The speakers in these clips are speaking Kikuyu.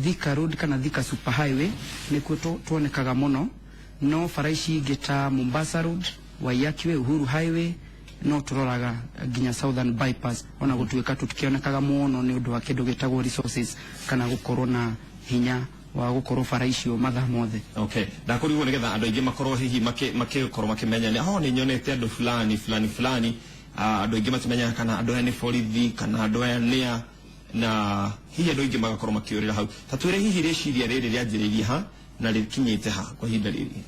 Thika Road kana Thika Super Highway nĩkuo tuonekaga mũno, no bara ici ingĩ ta Mombasa Road, Waiyaki Way, Uhuru Highway no tũroraga nginya Southern Bypass, ona gũtuĩka tũtikĩonekaga mũno nĩ ũndũ wa kĩndũ gĩtagwo resources kana gũkorwo na hinya wa gũkorwo bara icio mathaa mothe. Okay, ndakũrigwo nĩgetha andũ aingĩ makorwo hihi makĩkorwo makĩmenya nĩ oh nĩ nyonete andũ fulani fulani fulani. Andũ aingĩ matimenyaga kana andũ aya nĩ borithi kana andũ aya nĩa, na hihi andũ aingĩ magakorwo makĩũrĩra hau. Ta twĩre hihi rĩciria rĩrĩ rĩanjĩrĩirie ha na rĩkinyĩte ha kwa ihinda rĩrĩ?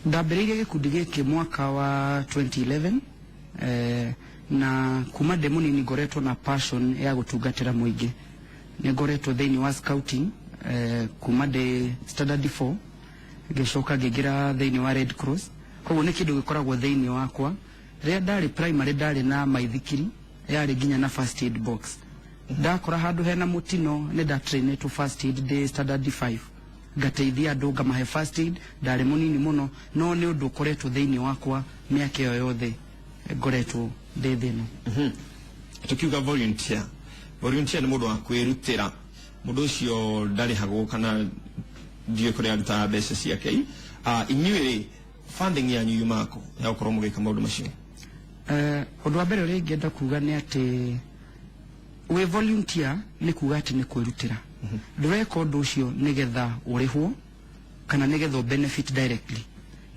Ndambĩrĩirie gĩkundi gĩkĩ mwaka wa 2011, na kuma ndĩ mũnini ngoretwo na passion ya gũtungatĩra mũingĩ. Nĩ ngoretwo thĩinĩ wa scouting kuma ndĩ standard 4, ngĩcoka ngĩingĩra thĩinĩ wa Red Cross, koguo nĩ kĩndũ gĩkoragwo thĩinĩ wakwa. Rĩrĩa ndarĩ primary ndarĩ na maithikiri yarĩ nginya na first aid box. Ndakora handũ hena mũtino nĩ ndatrainĩtwo first aid ndĩ standard 5, ngateithia andũ ngamahe first aid. Ndarĩ mũnini mũno, no nĩ ũndũ ũkoretwo thĩinĩ wakwa mĩaka ĩyo yothe ngoretwo ndĩ thĩ ĩno. Tukiuga volunteer, volunteer nĩ mũndũ wa kwĩrutĩra, mũndũ ũcio ndarĩhagwo kana ndiũĩ kũrĩa arutaga mbeca ciake. Inyuĩ rĩ, funding yanyu yumaga kũ ya gũkorwo mũgĩka maũndũ macio? Ũndũ wa mbere ũrĩa ingĩenda kuga nĩ atĩ wĩ volunteer nĩ kuga atĩ nĩ kwĩrutĩra. Ndũreka ũndũ ũcio nĩgetha ũrĩhwo kana nĩgetha ũ benefit directly.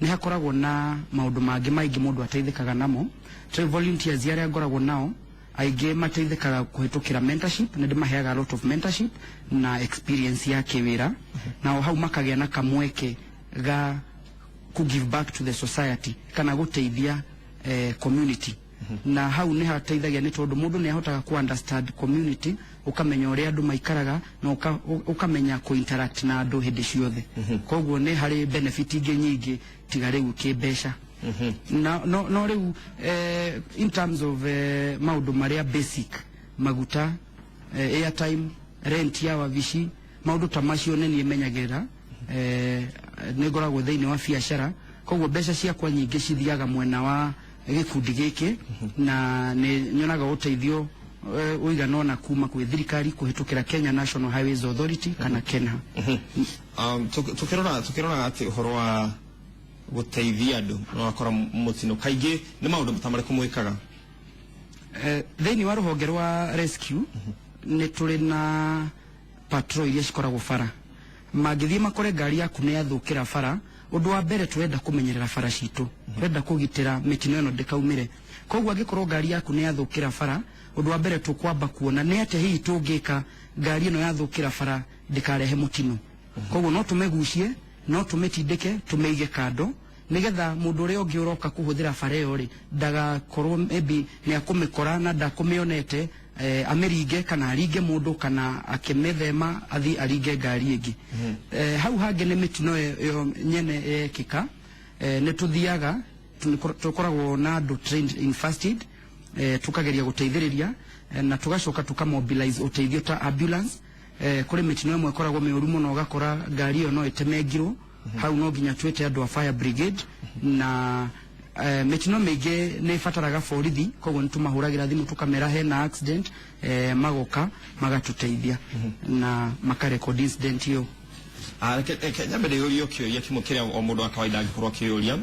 Nĩ hakoragwo na maũndũ mangĩ maingĩ mũndũ ateithĩkaga namo. Tondũ volunteers arĩa ngoragwo nao aingĩ mateithĩkaga kũhĩtũkĩra mentorship, nĩ ndĩmaheaga a lot of mentorship na experience ya kĩwĩra, na o hau makagĩa na kamweke ga ku give back to the society kana gũteithia community. Na hau nĩ hateithagia nĩ tondũ mũndũ nĩ ahotaga ku understand community, ũkamenya ũrĩa andũ maikaraga na ũkamenya ku interact na andũ hĩndĩ ciothe. Koguo nĩ harĩ benefit ingĩ nyingĩ tiga rĩu kĩmbeca. Na no rĩu in terms of maũndũ marĩa basic, maguta, airtime, rent ya wabici, maũndũ ta macio nĩ niĩ menyagĩrĩra. Nĩ ngoragwo thĩinĩ wa biacara, koguo mbeca ciakwa nyingĩ cithiaga mwena wa gĩkundi gĩkĩ, na nĩ nyonaga ũteithio ũigana ũna kuma kwĩ thirikari kũhĩtũkĩra Kenya National Highways Authority kana KENHA. Tukĩrora atĩ ũhoro wa gũteithia andũ no wakora mũtino kaingĩ, nĩ maũndũ ta marĩkũ mwĩkaga? Thĩinĩ wa rũhonge rwa rescue nĩ tũrĩ na patrol iria cikoragwo bara. Mangĩthiĩ makore ngari yaku nĩ yathũkĩra bara, ũndũ wa mbere tũrenda kũmenyerera bara citũ, tũrenda kũgitĩra mĩtino ĩno ndĩkaumĩre. Koguo angĩkorwo ngari yaku nĩ yathũkĩra bara, ũndũ wa mbere tũkwamba kuona nĩ atĩa hihi tũngĩka ngari ĩno yathũkĩra bara ndĩkarehe mũtino. Koguo no tũmĩgucie, no tũmĩtindĩke, tũmĩige kando nigetha mũndũ ũrĩa ũngĩ ũroka kũhũthĩra bara ĩyo rĩ ndagakorwo maybe nĩ akũmĩkora na ndakũmĩonete, amĩringe kana aringe mũndũ kana akĩmĩthema athiĩ aringe ngari ĩngĩ. Hau hangĩ nĩ mĩtino ĩyo nyene yekĩka, nĩ tũthiaga, tũkoragwo na andũ trained in first aid, tukageria gũteithĩrĩria, na tugacoka tukamobilize ũteithio ta ambulance. Kũrĩ mĩtino ĩmwe ĩkoragwo mĩũru mũno, ũgakora ngari ĩyo no ĩtemengirwo hau, no nginya twĩte andũ a fire brigade. Na mĩtino mĩingĩ nĩ ĩbataraga borithi, koguo nĩ tũmahũragĩra thimũ tũkamera hena accident, magoka magatũteithia na makarecord incident ĩyo. Reke nyambe ndĩyũrie kĩũria kĩmwe kĩrĩa o mũndũ wa kawaida angĩkorwo akĩyũria: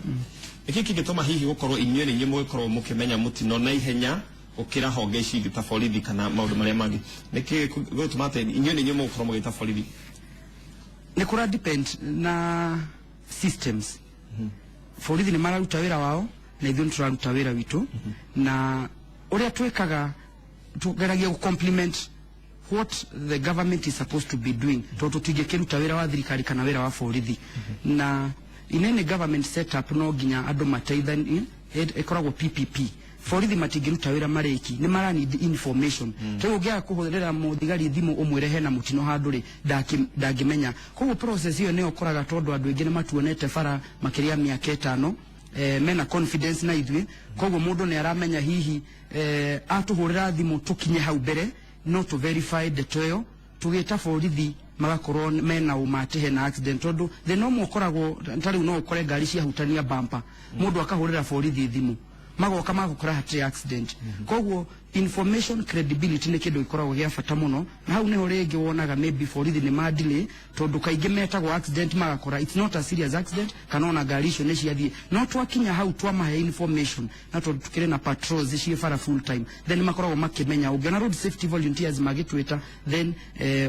nĩkĩ kĩngĩtũma hihi gũkorwo inyuĩ nĩ inyuĩ mũgĩkorwo mũkĩmenya mũtino na ihenya gũkĩra honge ici ingĩ ta borithi kana maũndũ marĩa mangĩ? Nĩkĩ gũtũma atĩ inyuĩ nĩ inyuĩ mũgũkorwo mũgĩta borithi? Nĩ kũra depend na systems. Borithi nĩ mararuta wĩra wao na ithuĩ nĩ tũraruta wĩra witũ, na ũrĩa twĩkaga tũgeragia gũ complement what the government is supposed to be doing, tondũ tũtingĩkĩruta wĩra wa thirikari kana wĩra wa borithi. Na in any government setup no nginya andũ mateithanie, ĩkoragwo PPP. Borithi matingĩruta wĩra marĩki, nĩ mara need information. Rĩu ũngĩaga kũhũrĩra mũthigari thimũ ũmwĩre hena mũtino handũ rĩ, ndangĩmenya. Koguo process ĩyo nĩyo ũkoraga tondũ andũ aingĩ nĩ matuonete bara makĩria ya mĩaka 5, mena confidence na ithuĩ. Koguo mũndũ nĩ aramenya hihi atũhũrĩra thimũ tũkinye hau mbere no tũ verify ndeto ĩyo, tũgĩta borithi magakorwo mena ũma atĩ hena accident. Tondũ thĩna ũmwe ũkoragwo ta rĩu no ũkore ngari ciahutania bumper, mũndũ akahũrĩra borithi thimũ. Magoka magũkora hatirĩ accident. Koguo information credibility nĩ kĩndũ gĩkoragwo gĩa bata mũno, na hau nĩho rĩngĩ wonaga maybe borithi nĩ madelay, tondũ kaingĩ metagwo accident magakora it's not a serious accident, kana ona ngari icio nĩ ciathiĩ. No twakinya hau twamahe information, na tondũ tukĩrĩ na patrols ciĩ bara full time, then makoragwo makĩmenya ũngĩona road safety volunteers magĩtwĩta, then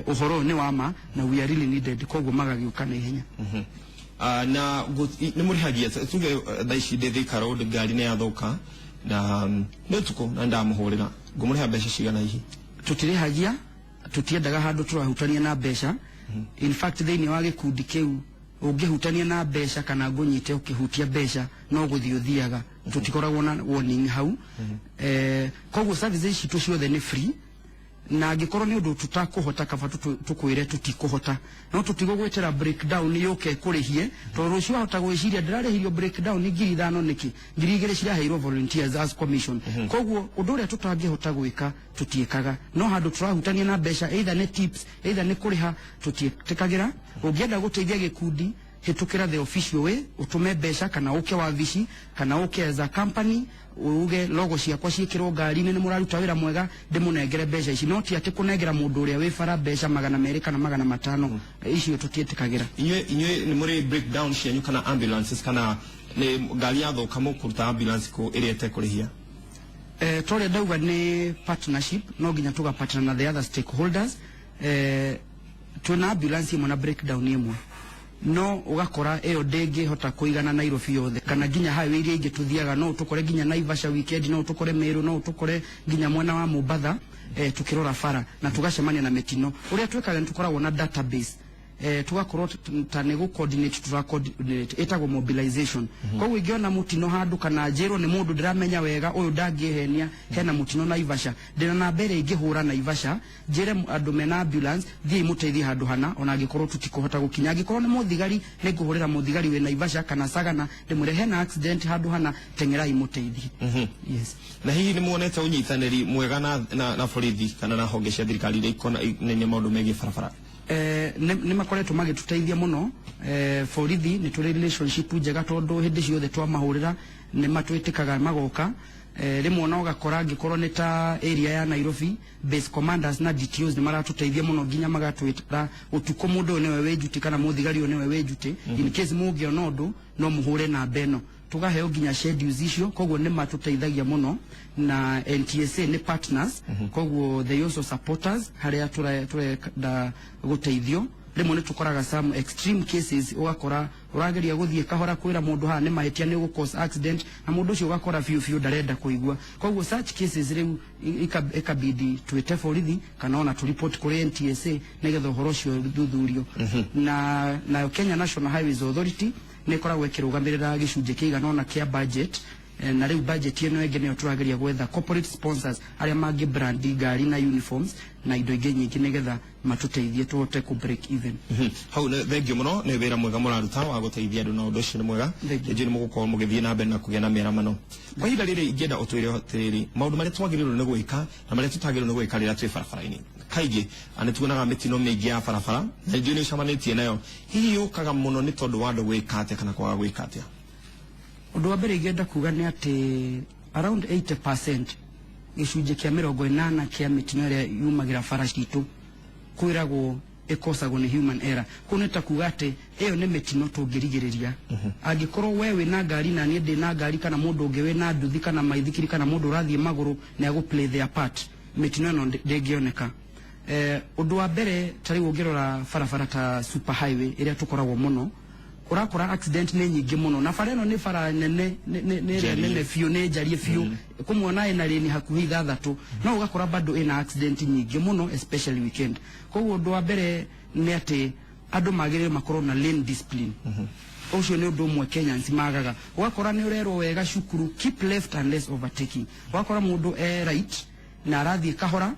ũhoro ũyũ nĩ wa ma na we are really needed, koguo magagĩũka na ihenya. Na nĩ mũrĩhagia, tuge thaa ici ndĩ Thika Road, ngari nĩ yathũka na nĩ ũtukũ na ndamũhũrĩra, ngũmũrĩha mbeca cigana hihi? Tutirĩhagia, tutiendaga handũ tũrahutania na mbeca. In fact, thĩinĩ wa gĩkundi kĩu ũngĩhutania na mbeca kana ngũnyite ũkĩhutia mbeca, no gũthiĩ ũthiaga. Tũtikoragwo na warning hau. Koguo services citũ ciothe nĩ free, na angĩkorwo nĩ ũndũ tũtakũhota, kaba tũkwĩre tũtikũhota, no tũtigũgwĩtĩra breakdown yũke kũrĩhie, tondũ rũciũ wahota gwĩciria ndĩrarĩhirio breakdown 5,000 nĩkĩ, 2,000 ciraheirwo volunteers as commission. Koguo ũndũ ũrĩa tũtangĩhota gwĩka tũtiĩkaga, no handũ tũrahutania na mbeca, either nĩ tips, either nĩ kũrĩha, tũtiĩtĩkagĩra. Ũngĩenda gũteithia gĩkundi, hĩtũkĩra the official way, ũtũme mbeca kana ũke wabici kana ũke as a company, uge logo ciakwa ciĩkĩrwo ngari-inĩ, nĩ mũraruta wĩra mwega, ndĩmũnengere mbeca ici. No ti atĩ kũnengera mũndũ ũrĩa wĩ bara mbeca 200 kana 500, icio tũtiĩtĩkagĩra. Inyuĩ nĩ mũrĩ breakdown cianyu kana ambulances, kana nĩ ngari yathũka mũkũruta ambulance kũ ĩrĩa ĩtekũrĩhia? Torĩa ndauga nĩ partnership, no nginya tũgapartner na the other stakeholders. Twĩna ambulance ĩmwe na breakdown ĩmwe, no ũgakora ĩyo ndĩngĩhota kũigana Nairobi yothe kana nginya highway iria ingĩ tũthiaga. No ũtũkore nginya Naivasha weekend, no ũtũkore Meru, no ũtũkore nginya mwena wa Mombatha, tukĩrora bara na tũgacemania na mĩtino. Ũrĩa twĩkaga nĩ tũkoragwo na database, tugakorwo ta nĩ gũ coordinate, tũra coordinate, ĩtagwo mobilization. Koguo ingĩona mũtino handũ kana njĩrwo nĩ mũndũ ndĩramenya wega, ũyũ ndangĩhenia, hena mũtino Naivasha, ndĩna namba ĩrĩa ingĩhũra Naivasha njĩre andũ mena ambulance, thiĩi mũteithie handũ hana, ona angĩkorwo tũtikũhota gũkinya. Angĩkorwo nĩ mũthigari, nĩ ngũhũrĩra mũthigari wĩ Naivasha kana Sagana ndĩmwĩre hena accident handũ hana, teng'erai mũteithie. Yes. Na hihi nĩ muonete ũnyitanĩri mwega na borithi kana na honge cia thirikari iria ikonainie maũndũ megiĩ barabara? Nĩ makoretwo magĩtũteithia mũno. Borithi nĩ tũrĩ relationship njega, tondũ hĩndĩ ciothe twamahũrĩra nĩ matwĩtĩkaga magoka. Rĩmwe ona ũgakora angĩkorwo nĩ ta area ya Nairobi, base commanders na DTOs nĩ maratũteithia mũno, nginya magatwĩra ũtukũ mũndũ ũyũ nĩwe wĩ duty kana mũthigari ũyũ nĩwe wĩ duty, in case mũngĩona ũndũ no mũhũre namba ĩno, tũgaheo nginya schedules icio. Koguo nĩ matũteithagia mũno, na NTSA nĩ partners, koguo they also support us harĩa tũrenda gũteithio. Rĩmwe nĩ tũkoraga some extreme cases, ũgakora ũrageria gũthiĩ kahora kwĩra mũndũ haha nĩ mahĩtia, nĩ ũgũ cause accident, na mũndũ ũcio ũgakora biũ biũ ndarenda kũigua. Koguo such cases rĩu ikabidi twĩte borithi kana ona tũripoti kũrĩ NTSA nĩgetha ũhoro ũcio thuthurio. Na nayo Kenya National Highways Authority nĩ ĩkoragwo ĩkĩrũgamĩrĩra gĩcunjĩ kĩigana ũna kĩa budget. Na rĩu budget ĩno ĩngĩ nĩyo tũrageria gwetha corporate sponsors arĩa mangĩ brand ngari na uniforms na indo ingĩ nyingĩ nĩgetha matũteithie tũhote kũ break even. Hau nĩ thengiũ mũno, nĩ wĩra mwega mũraruta wa gũteithia andũ, na ũndũ ũcio nĩ mwega. Thank you. Nĩnjũĩ nĩ mũgũkorwo mũgĩthiĩ na mbere na kũgĩa na mĩaramano. Kwa ihinda rĩrĩ ingĩenda ũtwĩre atĩrĩrĩ, maũndũ marĩa twagĩrĩirwo nĩ gwĩka na marĩa tũtagĩrĩirwo nĩ gwĩka rĩrĩa twĩ barabara-inĩ. Kaingĩ nĩ tuonaga mĩtino mĩingĩ ya barabara na nĩnjũĩ nĩ ũcemanĩtie nayo. Hihi yũkaga mũno nĩ tondũ wa andũ gwĩka atĩa kana kwaga gwĩka atĩa? Ũndũ wa mbere ingĩenda kuga nĩ atĩ around 80%, gĩcunjĩ kĩa 80 kĩa mĩtino ĩrĩa yumagĩra bara citũ, kwĩragwo ĩkosagwo nĩ human error. Kũu nĩ ta kuga atĩ ĩyo nĩ mĩtino tũngĩrigĩrĩria angĩkorwo we wĩna ngari na niĩ ndĩ na ngari kana mũndũ ũngĩ wĩna nduthi kana maithikiri kana mũndũ ũrathiĩ magũrũ nĩ agũ play their part, mĩtino ĩno ndĩngĩoneka. Ũndũ wa mbere, ta rĩu ũngĩrora barabara ta super highway ĩrĩa tũkoragwo mũno, ũrakora accident nĩ nyingĩ mũno, na bara ĩno nĩ bara nene, nĩ ĩrĩa Njariĩ. nene biũ, nĩ njariĩ biũ, kũmwona ĩna lane hakuhĩ ithathatũ, no ũgakora bado ĩna accident nyingĩ mũno, especially weekend. Koguo ũndũ wa mbere nĩ atĩ andũ magĩrĩire makorwo na lane discipline. Ũcio nĩ ũndũ ũmwe Kenyans magaga. Ũgakora nĩ ũrerwo wega cukuru, keep left unless overtaking, ũgakora mũndũ e right na arathiĩ kahora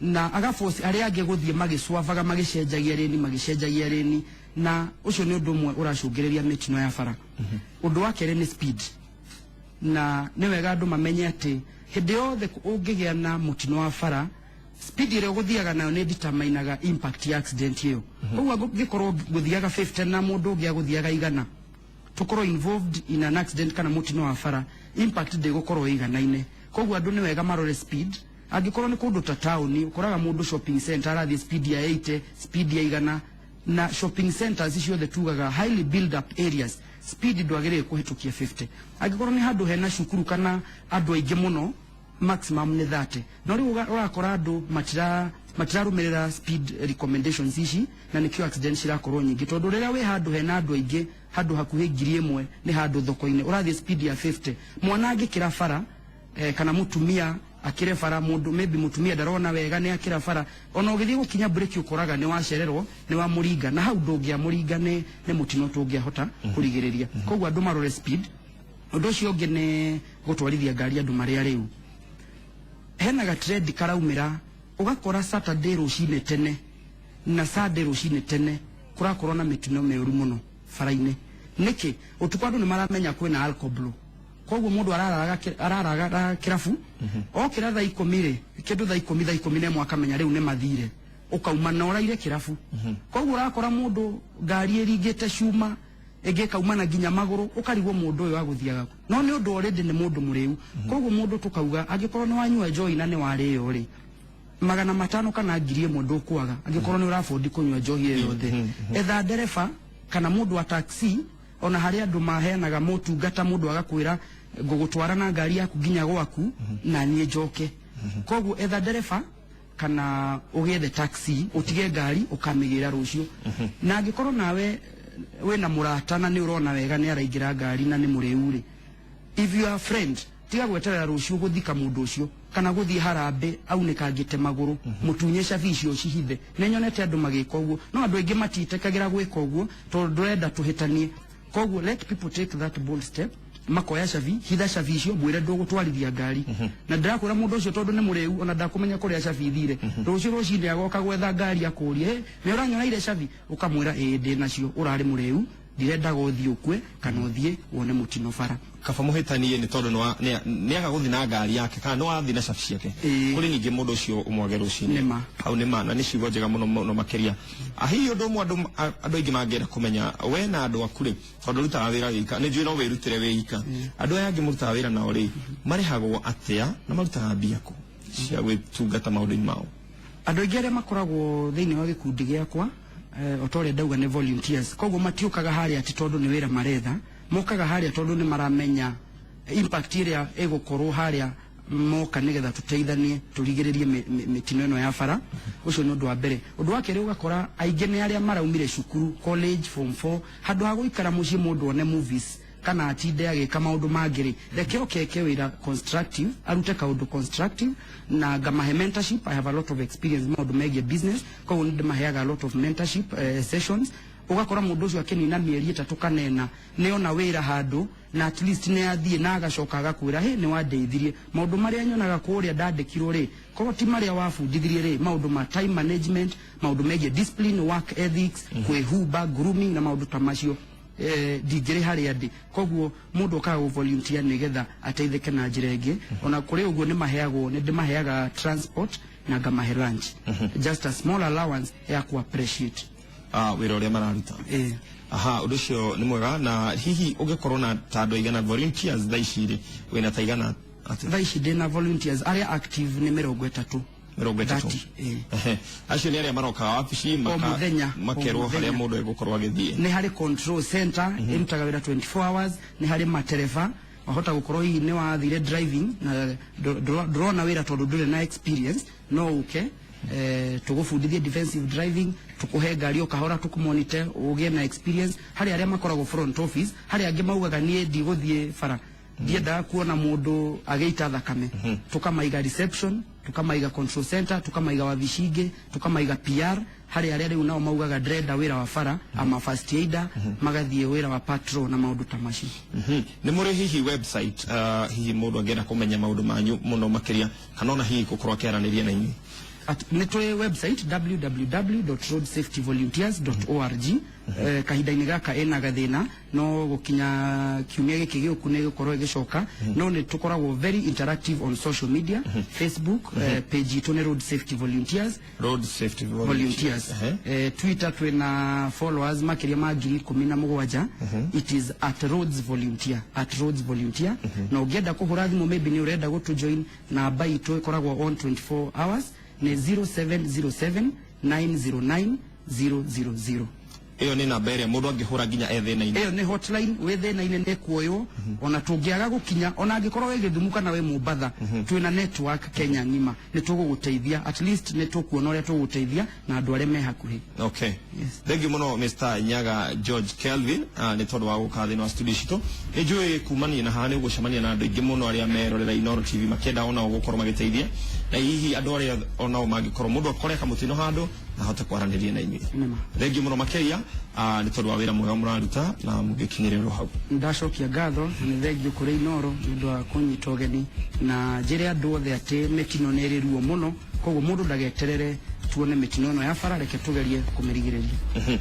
na agaforce arĩa angĩ gũthiĩ magĩcwavaga, magĩcenjagia lane, magĩcenjagia lane, na ũcio nĩ ũndũ ũmwe ũracũngĩrĩria mĩtino ya bara. Ũndũ wa kerĩ nĩ speed, na nĩ wega andũ mamenye atĩ hĩndĩ yothe ũngĩgĩa na mũtino wa bara, speed ĩrĩa ũgũthiaga nayo nĩ determinaga impact ya accident ĩyo. Koguo ngĩkorwo ngũthiaga 50 na mũndũ ũngĩ agũthiaga 100, Tukorwo involved in an accident kana mutino wa bara, impact ndĩgũkorwo ĩiganaine. Koguo andũ nĩ wega marore speed. Angĩkorwo nĩ kũndũ ta taũni, ũkoraga mũndũ shopping center arathiĩ speed ya 80, speed ya 100, na shopping centers ciothe tugaga highly build up areas, speed ndwagĩrĩire kũhĩtũkia 50. Angĩkorwo nĩ handũ hena cukuru kana andũ aingĩ mũno, maximum nĩ 30. No rĩu ũrakora andũ matirarũmĩrĩra speed recommendations ici, na nĩkĩo accident cirakorwo nyingĩ, tondũ rĩrĩa wĩ handũ hena andũ aingĩ, handũ hakuhĩ 1000, nĩ handũ thoko-inĩ, ũrathiĩ speed ya 50, mwana angĩkĩra bara, kana mutumia akire bara, mundu maybe mutumia ndarona wega ni akira bara, ona ũgĩthiĩ gũkinya breki ũkoraga nĩ wacererwo, nĩ wamũringa, na hau ndũngĩamũringa, nĩ mũtino tũngĩahota kũrigĩrĩria. Koguo andũ marore speed. Ũndũ ũcio ũngĩ nĩ gũtwarithia ngari andũ marĩa rĩu hena ga trend karaumĩra, ũgakora Saturday rũcinĩ tene na Sunday rũcinĩ tene kũrakorwo na mĩtino mĩũru mũno bara-inĩ. Nĩkĩ? Ũtukũ andũ nĩ maramenya kwĩna alcohol, koguo mũndũ arararaga kĩrabu, okĩra thaa 10 rĩ, kĩndũ thaa 10, thaa 11, akamenya rĩu nĩ mathire, ũkauma na ũraire kĩrabu. Koguo ũrakora mũndũ ngari ĩringĩte cuma, ĩngĩ ĩkauma na nginya magũrũ, ũkarigwo mũndũ ũyũ agũthiaga kũ, no nĩ ũndũ already nĩ mũndũ mũrĩu. Koguo mũndũ tũkauga angĩkorwo nĩ wanyua njohi na nĩ warĩo rĩ, 500 kana 1000 ndũkwaga, angĩkorwo nĩ ũrabondi kũnyua njohi ĩyo yothe, etha ndereba kana mũndũ wa taxi. Ona harĩ andũ maheanaga motungata, mũndũ agakwĩra ngũgũtwara na ngari yaku nginya gwaku na niĩ njoke. Koguo etha ndereba kana ũgĩethe taxi, ũtige ngari ũkamĩgĩra rũciũ. Na angĩkorwo nawe wĩna mũrata na nĩ ũrona wega nĩ araingĩra ngari na nĩ mũrĩu rĩ, if you are a friend, tiga gweterera rũciũ gũthika mũndũ ũcio kana gũthiĩ harambĩ aunĩkangĩte magũrũ, mũtunye cabi icio cihithe. Nĩ nyonete andũ magĩka ũguo, no andũ aingĩ matiĩtĩkagĩra gwĩka ũguo tondũ ndũrenda tũhĩtanie. Koguo let people take that bold step, makoya cabi, hitha cabi icio, mwĩre ndũgũtwarithia ngari. Na ndĩrakwĩra mũndũ ũcio, tondũ nĩ mũrĩu, ona ndakũmenya kũrĩa cabi ithire, rũciũ rũcinĩ agoka gwetha ngari akũrie, "Hey, nĩ ũranyoneire cabi?" Ũkamwĩra, "Ĩĩ, ndĩ nacio, ũrarĩ mũrĩu, ndirendaga ũthiĩ ũkue kana ũthiĩ wone mũtino bara." Kaba mũhĩtanie nĩ tondũ nĩ aga gũthiĩ na ngari yake kana nĩ wathiĩ na cabi ciake, kũrĩ ningĩ mũndũ ũcio ũmwage rũcinĩ. Nĩma. Hau nĩ ma, na nĩ ciugo njega mũno mũno makĩria. Hihi ũndũ ũmwe andũ aingĩ mangĩenda kũmenya, we na andũ aku rĩ, tondũ ũrutaga wĩra wĩika, nĩ njũĩ no wĩrutĩre wĩika, andũ aya angĩ mũrutaga wĩra nao rĩ, marĩhagwo atĩa na marutaga mbia kũ cia gwĩtungata maũndũ-inĩ mao? Andũ aingĩ arĩa makoragwo thĩinĩ wa gĩkundi gĩakwa, o ta ũrĩa ndauga, nĩ volunteers. Koguo matiũkaga harĩa atĩ tondũ nĩ wĩra maretha, mokaga harĩa tondũ nĩ maramenya impact ĩrĩa ĩgũkorwo harĩa moka, nĩgetha tũteithanie tũrigĩrĩrie mĩtino ĩno ya bara. Ũcio nĩ ũndũ wa mbere. Ũndũ wa kerĩ, ũgakora aingĩ nĩ arĩa maraumire cukuru, college, form 4. Handũ ha gũikara mũciĩ mũndũ one movies kana atinde agĩka maũndũ mangĩ rĩ, reke okeke wĩra constructive, arute kaũndũ constructive. Na ngamahe mentorship. I have a lot of experience maũndũ megiĩ business, koguo nĩ ndĩmaheaga a lot of mentorship sessions. Ũgakora mũndũ ũcio akĩnina mĩeri 3 kana 4, nĩ ona wĩra handũ, na at least nĩ athiĩ na agacoka agakwĩra, "Hĩ, nĩ wandeithirie maũndũ marĩa nyonaga kũrĩa ndandĩkirwo rĩ, korwo ti marĩa wabundithirie rĩ, maũndũ ma time management, maũndũ megiĩ discipline, work ethics, kwĩhumba, grooming na maũndũ ta macio, ndingĩrĩ harĩa ndĩ." Koguo mũndũ okaga gũ volunteer nĩgetha ateithĩke na njĩra ĩngĩ. Ona kũrĩ ũguo, nĩ maheagwo, nĩ ndĩmaheaga transport na ngamahe lunch, just a small allowance ya ku appreciate wĩra ũrĩa mararuta. Aha, ũndũ ũcio nĩ mwega. Na hihi ũngĩkorwo na ta andũ aigana volunteers thaa ici rĩ, wĩna ta igana atĩa? Thaa ici ndĩna volunteers arĩa active nĩ 30. 30? 30, ĩĩ. Ehe. Acio nĩ arĩa marokaga wabici Mũthenya, o makerwo harĩa mũthenya. Mũndũ egũkorwo agĩthiĩ? Nĩ harĩ control center ĩrutaga wĩra 24 hours. Nĩ harĩ matereba, wahota gũkorwo hihi nĩ wathire driving na ndũrona wĩra tondũ ndũrĩ na experience, no ũke tũgũbundithie defensive driving, tũkũhe ngari o kahora, tũkũmonitor ũgĩe na experience. Harĩ arĩa makoragwo front office, harĩ angĩ maugaga, "Niĩ ndigũthiĩ bara, ndiendaga kuona mũndũ agĩita thakame." Tukamaiga reception, tukamaiga control center, tukamaiga wabici ingĩ, tukamaiga PR. Harĩ arĩa rĩu nao maugaga, "Ndĩrenda wĩra wa bara, ama first aider," magathiĩ wĩra wa patrol na maũndũ ta macio. Nĩ mũrĩ hihi website, hihi mũndũ angĩenda kũmenya maũndũ manyu mũno makĩria, kana ona hihi gũkorwo akĩaranĩria na inyuĩ? Nĩ tũrĩ website www.roadsafetyvolunteers.org. Kahinda-inĩ gaka ĩna gathĩna, no gũkinya kiumia gĩkĩ gĩũku nĩ gũkorwo ĩgĩcoka. No nĩ tũkoragwo very interactive on social media, Facebook page itũ nĩ Road Safety Volunteers. Road Safety Volunteers. Twitter twĩna followers makĩria ma 17,000. It is @roadsvolunteer, @roadsvolunteer. Na ũngĩenda kũhũra thimũ, maybe nĩ ũrenda gũtũ join, namba itũ ĩkoragwo on 24 hours, nĩ 0707 909 000. Ĩyo nĩ namba ĩrĩa mũndũ angĩhũra nginya e thĩna-inĩ? Ĩyo nĩ hotline. Wĩ thĩna-inĩ nĩ kuoywo, ona tũngĩaga gũkinya, ona angĩkorwo wĩ Gĩthumu kana wĩ Mombatha, twĩna network Kenya ng'ima, nĩ tũgũgũteithia. At least nĩ tũkuona ũrĩa tũgũteithia na andũ arĩa me hakuhĩ. Okay. Yes. Thank you mũno, Mr. Nyaga George Kelvin, nĩ tondũ wa gũka thĩinĩ wa studio citũ. Nĩ njũĩ kumania na haha nĩ ũgũcemania na andũ aingĩ mũno arĩa merorera Inooro TV makĩenda onao gũkorwo magĩteithia, na hihi andũ arĩa onao mangĩkorwo mũndũ akore kamũtino handũ na ahote kwaranĩria na inyuĩ. Nĩma. Thank you mũno makĩria, nĩ tondũ wa wĩra mwega mũraruta na mũgĩkinyĩrĩrwo hau. Ndacokia ngatho na nĩ thengio kũrĩ Inooro nĩ ũndũ wa kũnyita ũgeni, na njĩre andũ othe atĩ mĩtino nĩ ĩrĩ ruo mũno, koguo mũndũ ndageterere tuone mĩtino ĩno ya bara, reke tũgerie kũmĩrigĩrĩria.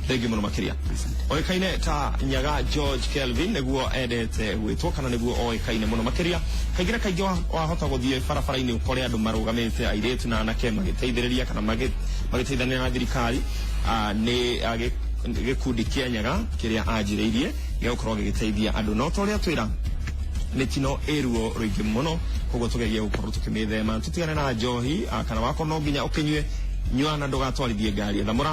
Thank you mũno makĩria. Asante. Oĩkaine ta Nyaga George Kelvin nĩguo endete gwĩtwo kana nĩguo oĩkaine mũno makĩria. Kaingĩ na kaingĩ wahota gũthiĩ barabara-inĩ ũkore andũ marũgamĩte, airĩtu na anake, magĩteithĩrĩria kana magĩteithania na thirikari. Nĩ gĩkundi kĩa Nyaga kĩrĩa anjĩrĩirie gĩa gũkorwo gĩgĩteithia andũ, no ta ũrĩa twĩra, mĩtino ĩ ruo rũingĩ mũno, koguo tũgerie gũkorwo tũkĩmĩthema, tũtigane na njohi, kana wakorwo no nginya ũkĩnyue, nyua na ndũgatwarithie ngari etha mũra.